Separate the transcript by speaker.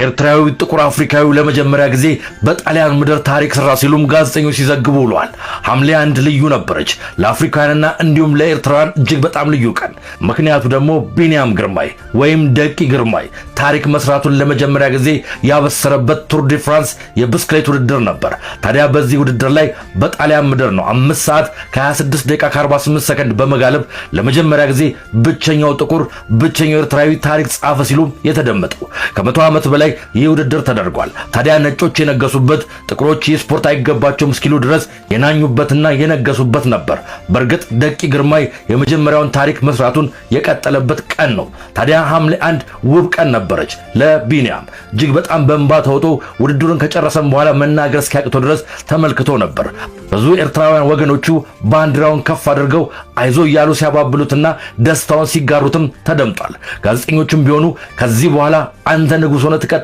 Speaker 1: ኤርትራዊ ጥቁር አፍሪካዊ ለመጀመሪያ ጊዜ በጣሊያን ምድር ታሪክ ሰራ ሲሉም ጋዜጠኞች ሲዘግቡ ውለዋል። ሐምሌ 1 ልዩ ነበረች ለአፍሪካውያንና እንዲሁም ለኤርትራውያን እጅግ በጣም ልዩ ቀን። ምክንያቱ ደግሞ ቢንያም ግርማይ ወይም ደቂ ግርማይ ታሪክ መስራቱን ለመጀመሪያ ጊዜ ያበሰረበት ቱር ዲ ፍራንስ የብስክሌት ውድድር ነበር። ታዲያ በዚህ ውድድር ላይ በጣሊያን ምድር ነው 5 ሰዓት ከ26 ደቂቃ ከ48 ሰከንድ በመጋለብ ለመጀመሪያ ጊዜ ብቸኛው ጥቁር፣ ብቸኛው ኤርትራዊ ታሪክ ጻፈ ሲሉም የተደመጠው። ከ100 ዓመት በላይ ይህ ውድድር ተደርጓል። ታዲያ ነጮች የነገሱበት፣ ጥቁሮች ይህ ስፖርት አይገባቸውም እስኪሉ ድረስ የናኙበትና የነገሱበት ነበር። በእርግጥ ደቂ ግርማይ የመጀመሪያውን ታሪክ መስራቱን የቀጠለበት ቀን ነው። ታዲያ ሐምሌ 1 ውብ ቀን ነበረች ለቢንያም። እጅግ በጣም በእንባ ተውጦ ውድድሩን ከጨረሰም በኋላ መናገር እስኪያቅተው ድረስ ተመልክቶ ነበር። ብዙ ኤርትራውያን ወገኖቹ ባንዲራውን ከፍ አድርገው አይዞ እያሉ ሲያባብሉትና ደስታውን ሲጋሩትም ተደምጧል። ጋዜጠኞቹም ቢሆኑ ከዚህ በኋላ አንተ ንጉሥ ሆነህ ትቀጥላለህ